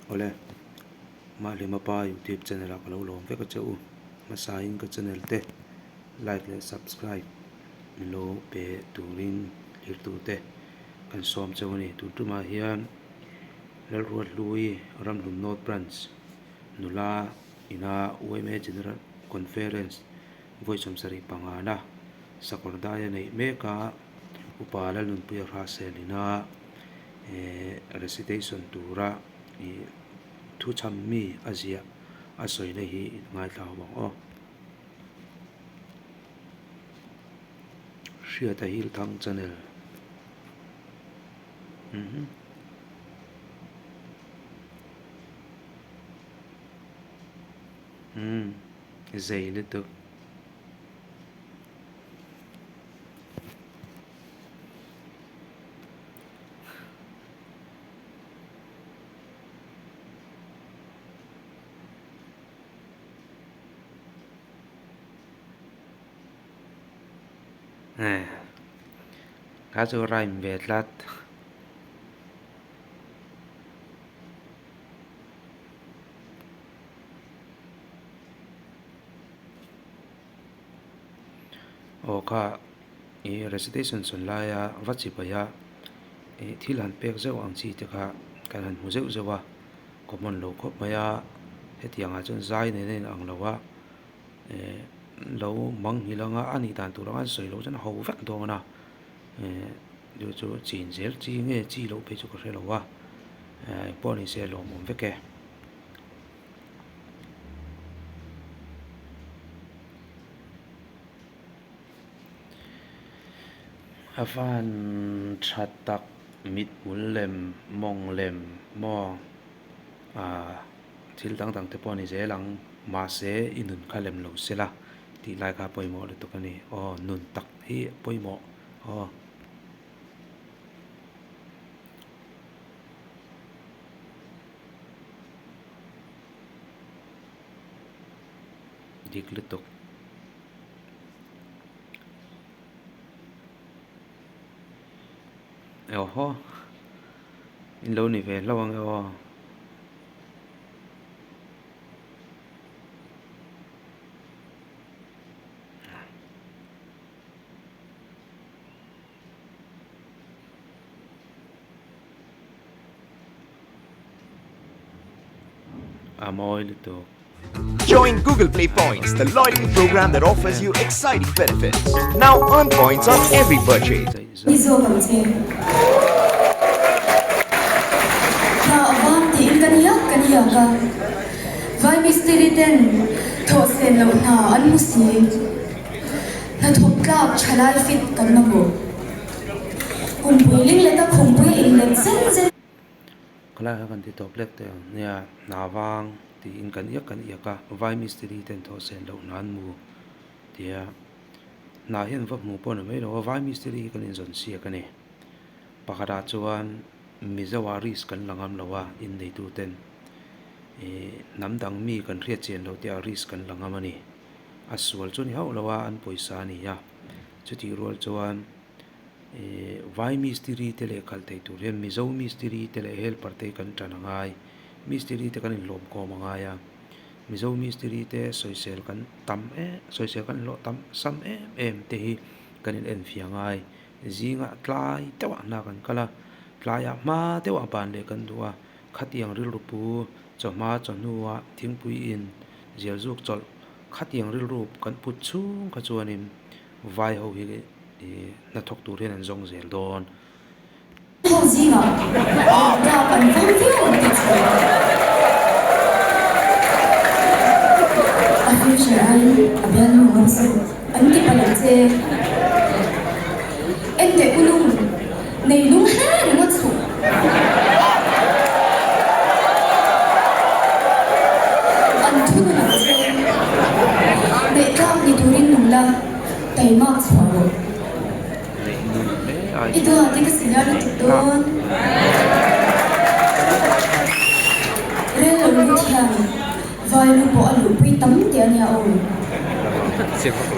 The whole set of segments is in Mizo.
Awle, Mahlima Pa YouTube channel ah ka lo lawm vek a che u. Hmasain ka channel te like leh subscribe min lo pe turin thirtute kan sawm cheu a ni. Tun tumah hian Lalruathlui Ramhlun North Branch nula ina yma General Conference vawi 75 na sakawr daia neih mek a, Upa Lalnunpuia Hrahsel ina recitation tura ih thuchham mi a ziah a sawina hi in ngaithla ho ang aw. Hriata Hilthang channel mhm. Umm zei lutuk. Kha chu rhyme ve tlat. Aw kha ih recitation sawn laia va chi paih a ih thil han pek zeuh ang chi te kha kan han hmu zeuh zeuh a common lo khawp mai a hetiang ah chuan zai nen a inang lo a eh lo manghilh anga a nih dan tur anga an sawi loh chuan a ho vek dawn a eh chu chu chin zel chi nge chi loh phei chu ka hre lo a eh engpawh ni se lawmawm vek e. A van tha tak mithmul lem mawng lem maw ah thil dang dang te pawh a ni zel ang mahse i nun kha lem lo se la tih lai kha pawimawh lutuk a ni aw nun tak hi a pawimawh aw. Dik lutuk. Aw haw in lo ni ve hlauh ang e aw. A mawi lutuk. Join Google Play Points, the loyalty program that offers you exciting benefits. Now earn points on every purchase. Ni zawk ang che. Hna a vang tiin kan iak kan iak a, Vai mistiri ten thawh sen loh hna an hmu si. Hnathawk tlak thalai fit kan mamawh. Kumpui ling leta khumpui inlet zen zen. Khalai kha kan ti tawp lek teh ang. Nia, hna vang tiin kan iak kan iak a, vai mistiri ten thawh sen loh hna an mu tia hna hian va hmu pawh ni mai lo a, vai mistiri hi kan inzawn siak a ni. Pakhatah chuan Mizo ah risk kan la ngam lo a, inneitu ten ih hnam dang mi kan hriat chian loh te ah risk kan la ngam a ni. A sual chu ni hauh lo a, an pawisa a ni a. Chutih rual chuan ih vai mistiri te leh khalh theih tur hian Mizo mistiri te leh helper te hi kan tan a ngai. Mistiri te kan inhlawmkhawm a ngai a. Mizo mistiri te sawisel kan tam em sawisel kan hlawh tam sam em em te hi kan in enfiah a ngai. Zingah tlai deuhah hna kan kal a, tlaiah hma deuhah ban leh kan duh a. Khatiang rilru pu chawhma chawhnuah thingpui in zial zuk chawlh khatiang rilru kan put chhung kha chuanin vai ho hi hnathawk tur hian an zawng zel dawn. Ho zingah tlak an vang viau ang tih chu a future aiin a bialnu ngam suh an ti palh ang che. Enteh u nung nei lung hle ringawt suh. An thunun ang che. Neih tlak ni turin nung la taimak chhuah rawh. I duat i ka senior lutuk dawn. Rel lo lut hian vai lu pawh a luhpui tam teh a nia aw.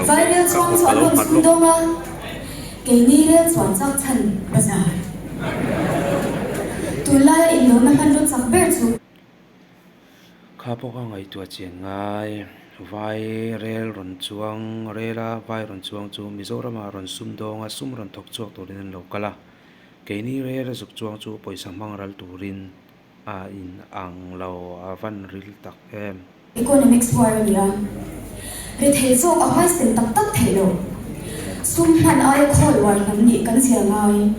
Vai rel chuang chu an rawn sumdawng a. Keini rel chuan chak chhan bazar. Tunlaia inlawmna hmanraw chak ber chu. Kha pawh kha ngaihtuah chian ngai. Vai rel rawn chuang rela vai rawn chuang chu Mizoramah rawn sum dawng a, sum rawn thawk chhuak turin an lo kal a. Keini rel a zuk chuang chu pawisa hmang ral turin a in ang lo a van ril tak em. Economics war a ni a, rethei zawk a huaisen tak tak theih loh. Sum hman aia khawl uar hnam nih kan zir ngai.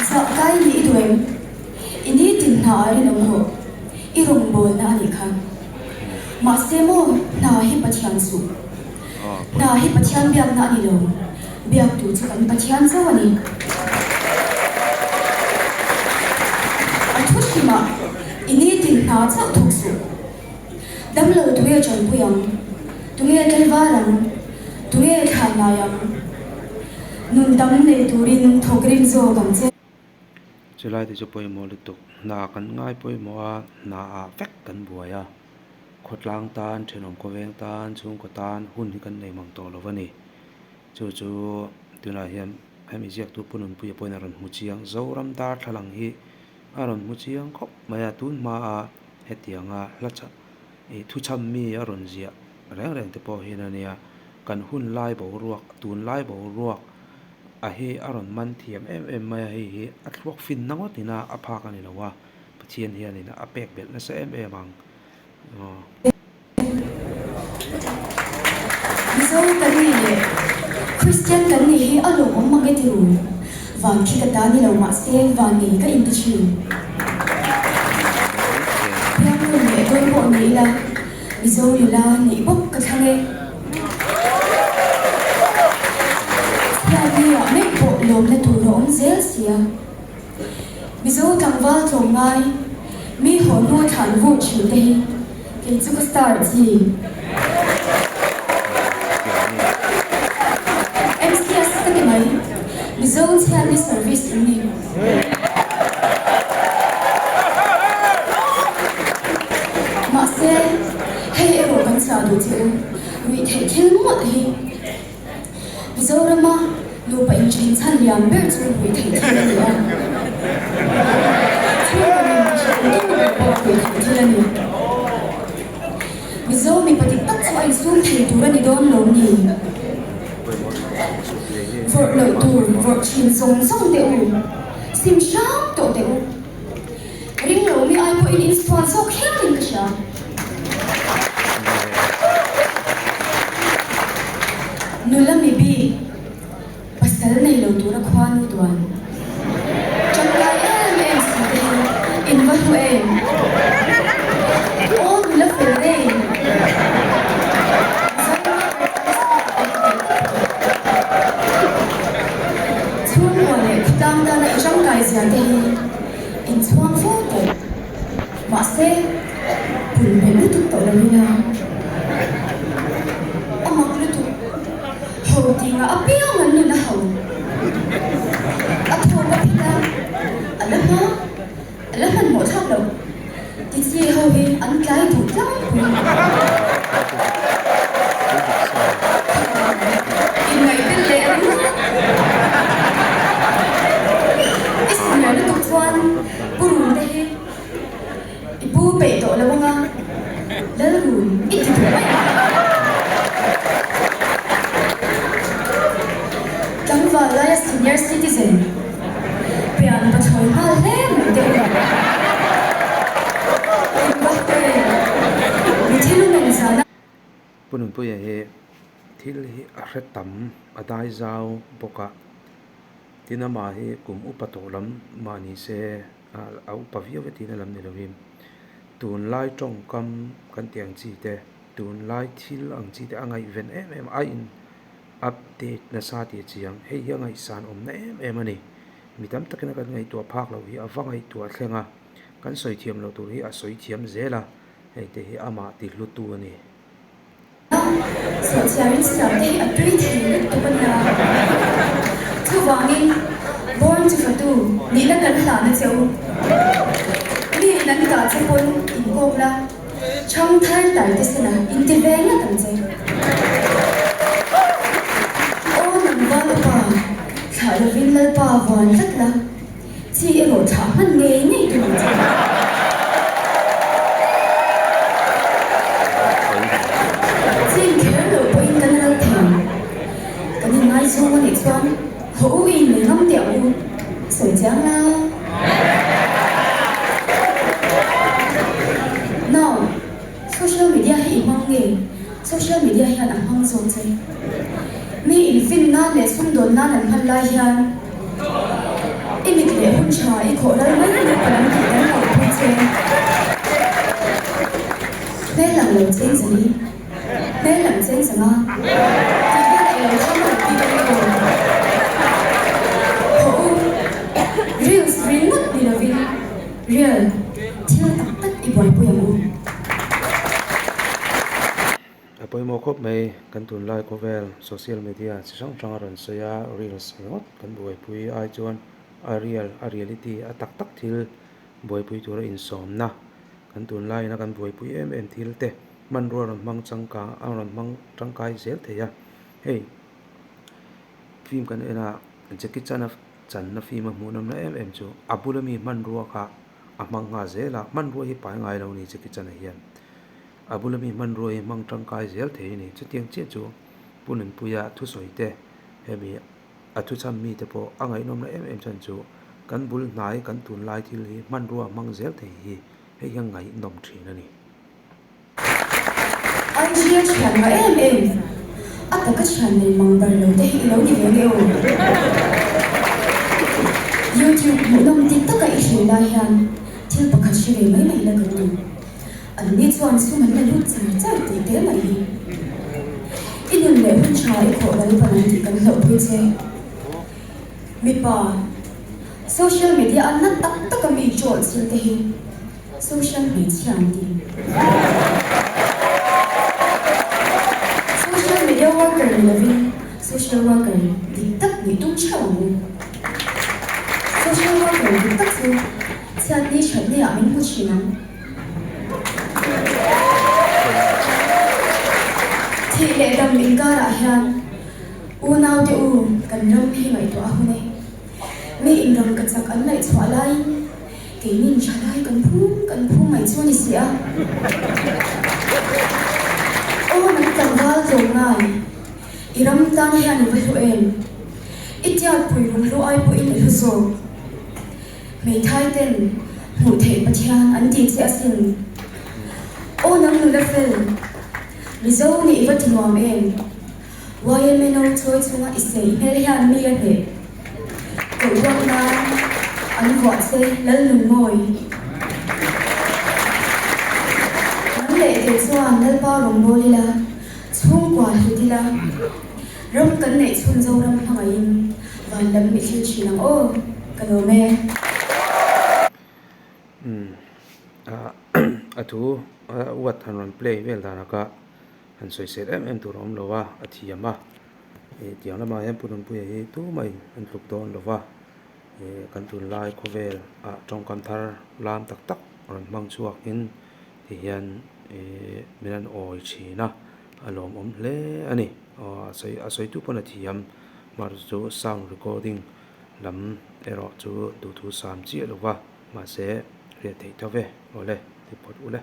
Zah kai nih i duh em? I nitin hna ah rinawm rawh. I rawngbawlna a nih kha. Mahse maw hna hi Pathian suh. Hna hi Pathian biakna a ni lo, biak tur chu kan Pathian chauh a ni. A thu hrimah i nitin hna chauh thawk suh. Damlo tunge tanpui ang? Tunge tlaivar ang? Tunge thlan lai ang? Nun dam nei turin thawk rim zawk ang che. Chulai te chu pawimawh lutuk. Hna kan ngai pawimawh a, hna ah vek kan buai a. Khawtlang tan, thenawm khawveng tan, chhungkaw tan hun hi kan nei mang tawh lo a ni. Chu chu tunah hian hemi ziaktu Pu Nunpuia pawhin a rawn hmu chiang. Zoram darthlalang hi a rawn hmu chiang khawp mai a, tun hmaa hetianga hla chah ih thuchham mi a rawn ziah reng reng te pawh hian a nia. Kan hun lai boruak, tun lai boruak a hi a rawn man thiam em em mai a, hei hi a thluak finna ngawt ina a phak a ni lo a. Pathian hianin a pek belh nasa em em ang. Mizo kan nih leh Kristian kan nih hi a lawmawm mang e ti ru. Van khi ka ta ni lo mahse van nei ka inti thin. Piangnun leh dawn pawh ni ila Mizo nula nih bawk ka thlang e. Chhiatni ah meuh pawh lawmna tur a awm zel sia. Mizo tlangval tlawmngai mi haw hnu thlan vut thin te hi kei chu ka star chi. MCS ka ti mai, Mizo chhiatni service in ni. Mahse, hei erawh kan chah duh che u, ruih theih thil mawlh hi. Mizorama nupa inthen chhan lian ber chu ruih theih thil a ni a. Chhungkaw nun tihhlawm ber pawh ruih theih thil a ni. Mizo mipa dik tak chu a insum thei tur a ni dawn lo ni. Vawrh loh tur vawrh thin zawng zawng teh u, sim hram tawh teh u. Ring lo mi ai pawhin insual zawk hialin ka hria. Nula mi bik, pasal nei lo tura khua nu duan tangkai em em si te hi in va hlu em? Aw nula fel rei. Chhungkua leh khawtlang tana i tangkai zia te hi Inchhuang fo tawh. Mahse, pun belh lutuk tawh lo ila. A mak lutuk. Ho tinga apiang an nun a ho. A thawk a phit a, a la hma, a la hmanhmawh thlak lo. Tichi ho hi an tlai duh tlangpui. Inngaihbel leh a ringawt. I senior lutuk chuan Pu Run te hi i pu peih tawh lo anga Lal Run i ti duh mai ang. Tlangval laia senior citizen pian pathlawi nghal hle mai te u. Engvak e, mi thil men zana. Pu Nunpuia hi thil hi a hre tam a dai zau bawk a, tin amah hi kum upa tawh lam mah ni se a upa viau e tihna lam ni lovin tunlai tawngkam kan tih ang chi te tunlai thil ang chi te a ngaihven em em a in update nasa tih a chiang hei hi a ngaihsan awmna em em a ni mi tam takin a kan ngaihtuah phak loh hi a va ngaihtuah thleng a kan sawi thiam loh tur hi a sawi thiam zel a hei te hi amah ti hlutu a ni. Sawhchiarin siam te hi a tui thei lutuk a nia. Chuvangin Born chu fatu nihna kan hlan a che u. Mi in an kah che pawn in kawk la, chhang thar tar te sena in ti ve ngat ang che. Aw nang val upa, thlah lovin Lalpa vuan tlat la, chi erawh thlah hman. hman ngei ngei tum ang che. Chin kher loh pawhin kan ral thei. Kan inngaizawng a nih chuan haw u i nei ngam teh ang u, sawi chiang la. Now, social media hi i hmang nge? Social media hian a hmang zawk che. Mi infin nan leh sumdawn nan an hman lai hian i mit leh hun tha i khawh ral mai mai palh ang tih kan hlauhpui che. Hmel lang lo cheng zali, hmel lang cheng zanga tih vel i lo thlang lo tih ka ni aw. Hawh u, reels ringawt ni lovin real thil tak tak i buaipui ang u. A pawimawh khawp mai, kan tunlai khawvel social media chi hrang hrang a rawn sawi a, reels ringawt kan buaipui ai chuan a real, a reality, a tak tak thil buaipui tura insawmna kan tunlaiin a kan buaipui em em thil te hmanrua rawn hmang changkang a rawn hmang tangkai zel thei a, hei film kan en a Jackie Chan a channa film a hmuh nawmna em em chu a bula mi hmanrua kha a hmang nghal zel a, hmanrua hi pai ngai lo a ni Jackie Chan-a hian. A bula mi hmanrua hi hmang tangkai zel thei a ni. Chutiang chiah chu Pu Nunpuia thusawi te, hemi a thuchham mite pawh a ngaihnawmna em em chhan chu kan bul hnai kan tunlai thil hi hmanrua hmang zel thei hi hei hian ngaihnawm thin a ni. IG a thian ngah em em, a taka thian nei mang bar lo te hi i lo ni ve nge aw. YouTube hmuhnawm ti taka i hrilh lai hian thil pakhat hre ve mai mai la kan duh. An ni chuan sum an la lut char char tih te mai hi. I nun leh hun tha i khawh ral palh ang tih kan hlauhpui che. Mipa, social media a na tak taka mi troll thil te hi social hmeichhia an ti. Social media worker ni lovin social worker dik tak nih tum theuh ang u. Social worker dik tak chu chhiatni thatni ah min hmu thin ang. Thih leh dam inkarah hian unaute u kan ram hi ngaihtuah a hun e. Mi inram ka chak an ngaihchhuah laiin keinin tha lai kan phum kan phum mai chu a ni si a. Aw nang tlangval tlawm ngai, i ram tan hian i va hlu em? I tiatpui lunghlu ai pawhin i hlu zawk. Hmeithai ten hmuh theih Pathian an ti che asin. Aw nang nula fel, Mizo nih i va ti nuam em? YMNO chawi chunga i sei hmel hian mi a hneh. Koh ruak nan an vuah che Lalnunmawi. Nang leh kei chuan Lalpa rawngbâwl ila, chhungkua hlut ila, Ram kan neih chhun Zoram hmangaihin van lam i thlir thin ang aw, ka lawm e. Umm a thu a uat han rawn play vel danah kha han sawisel em em tur a awm lo a, a thiam a, ih tiang lamah hian Pu Nunpuia hi tumah in an tluk dawn lo va, ih kan tunlai khawvel ah tawngkam thar lam tak tak rawn hmang chhuak in ti hian ih min an awi thin a, a lawmawm hle a ni. Aw a sawi a sawitu pawn a thiam mar chu sound recording lam erawh chu duhthu sam chiah lo va mahse riah theih tho ve awle ti phawt ule.